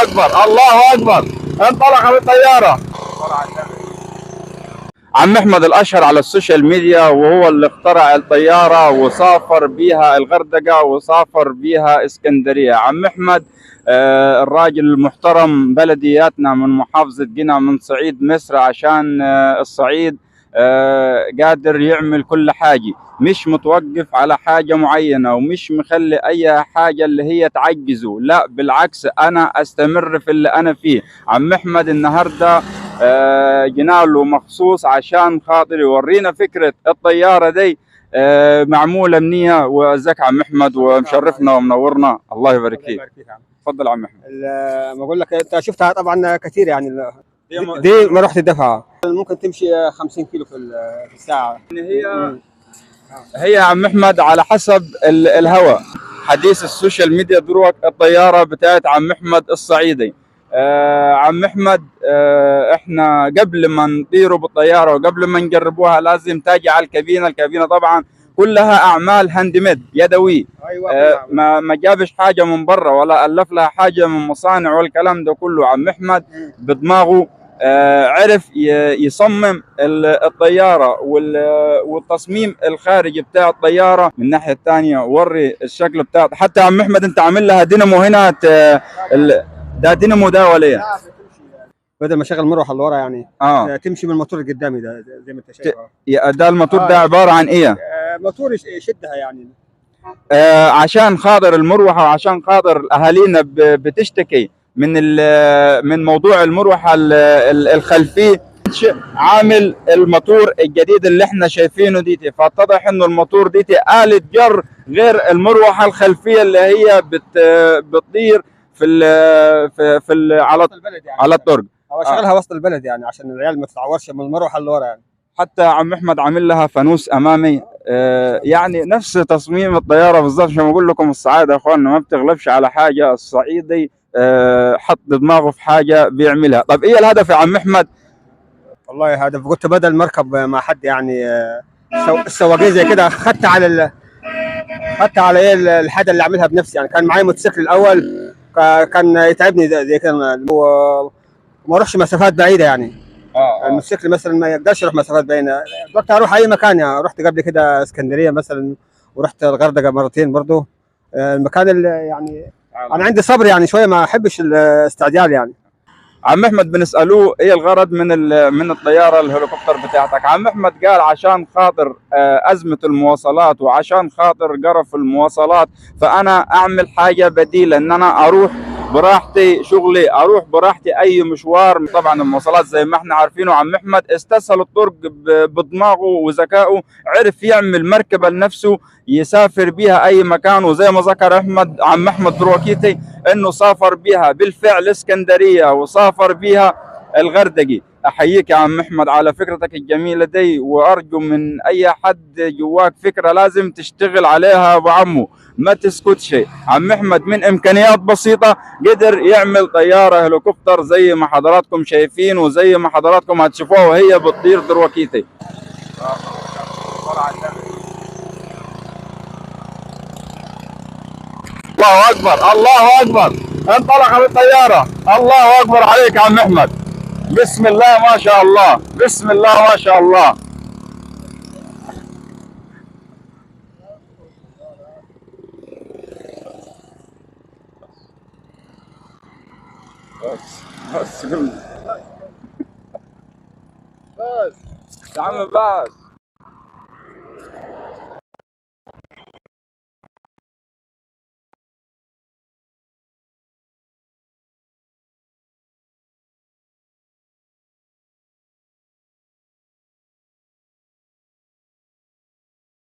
اكبر، الله اكبر، انطلق بالطيارة. عم احمد الاشهر على ال social media، وهو اللي اخترع الطيارة وسافر بيها الغردقه وسافر بيها اسكندرية. عم احمد الراجل المحترم، بلدياتنا من محافظة قنا من صعيد مصر، عشان الصعيد قادر يعمل كل حاجة، مش متوقف على حاجة معينة ومش مخلي اي حاجة اللي هي تعجزه، لا بالعكس انا استمر في اللي انا فيه. عم احمد النهارده جناله مخصوص عشان خاطر يورينا فكرة الطيارة دي معمولة منية. وازيك عم احمد، ومشرفنا ومنورنا، الله يبارك فيك. تفضل عم احمد. ما اقول لك انت شفتها طبعا كثير يعني، دي مروحة الدفعة ممكن تمشي 50 كيلو في الساعة. هي يا عم احمد على حسب الهواء. حديث ال social media دروك الطيارة بتاعت عم احمد الصعيدي. عم احمد، احنا قبل ما نطيروا بالطيارة وقبل ما نجربوها لازم تاجي على الكابينه. الكابينه طبعا كلها اعمال handmade يدوي. ايوه، ما جابش حاجة من برا ولا الف لها حاجة من مصانع والكلام ده كله. عم احمد بدماغه عرف يصمم الطيارة والتصميم الخارجي بتاع الطيارة. من الناحية الثانية وري الشكل بتاع، حتى عم احمد انت عامل لها دينامو هنا، ده دينامو ده ولا ايه؟ بدل ما اشغل مروحة اللي ورا يعني تمشي من الموتور اللي قدامي ده زي ما انت شايف. ده الموتور ده عبارة عن ايه؟ موتور يشدها يعني، عشان خاطر المروحة وعشان خاطر اهالينا بتشتكي من موضوع المروحة الخلفية. عامل الموتور الجديد اللي احنا شايفينه ديتي، فاتضح انه الموتور ديتي آلة جر غير المروحة الخلفية اللي هي بتطير في ال في في ال على البلد يعني، على الطرق. او شغلها وسط البلد يعني عشان العيال ما تتعورش من المروحة اللي ورا يعني. حتى عم احمد عامل لها فانوس امامي، يعني نفس تصميم الطيارة بالظبط. عشان اقول لكم الصعايده يا اخواننا ما بتغلبش على حاجة، الصعيدي حط دماغه في حاجة بيعملها. طب ايه الهدف يا عم احمد؟ والله هدف قلت بدل مركب مع حد يعني، السواقين زي كده، خدت على ايه الحاجة اللي اعملها بنفسي يعني. كان معايا موتوسيكل الاول كان يتعبني زي كده وما اروحش مسافات بعيدة يعني. الموتوسيكل مثلا ما يقدرش يروح مسافات بعيدة. دلوقتي اروح اي مكان يعني. رحت قبل كده اسكندرية مثلا، ورحت الغردقه مرتين برضو. المكان اللي يعني انا عندي صبر يعني شوية، ما احبش الاستعجال يعني. عم احمد بنسالوه ايه الغرض من الطيارة الهليكوبتر بتاعتك؟ عم احمد قال عشان خاطر ازمة المواصلات وعشان خاطر قرف المواصلات، فانا اعمل حاجة بديله ان انا اروح براحتي شغلي، اروح براحتي اي مشوار. طبعا المواصلات زي ما احنا عارفينه، عم احمد استسهل الطرق بدماغه وذكائه، عرف يعمل مركبة لنفسه يسافر بيها اي مكان. وزي ما ذكر احمد عم احمد دروكيتي انه سافر بيها بالفعل اسكندرية وسافر بيها الغردقي. احييك يا عم احمد على فكرتك الجميلة دي، وارجو من اي حد جواك فكرة لازم تشتغل عليها ابو عمو، ما تسكتش. عم احمد من امكانيات بسيطة قدر يعمل طيارة هليكوبتر زي ما حضراتكم شايفين وزي ما حضراتكم هتشوفوها وهي بتطير دروكيتي. الله اكبر، الله اكبر، انطلق بالطيارة. الله اكبر عليك يا عم احمد، بسم الله ما شاء الله، بسم الله ما شاء الله. بس بس بس يا عم بس.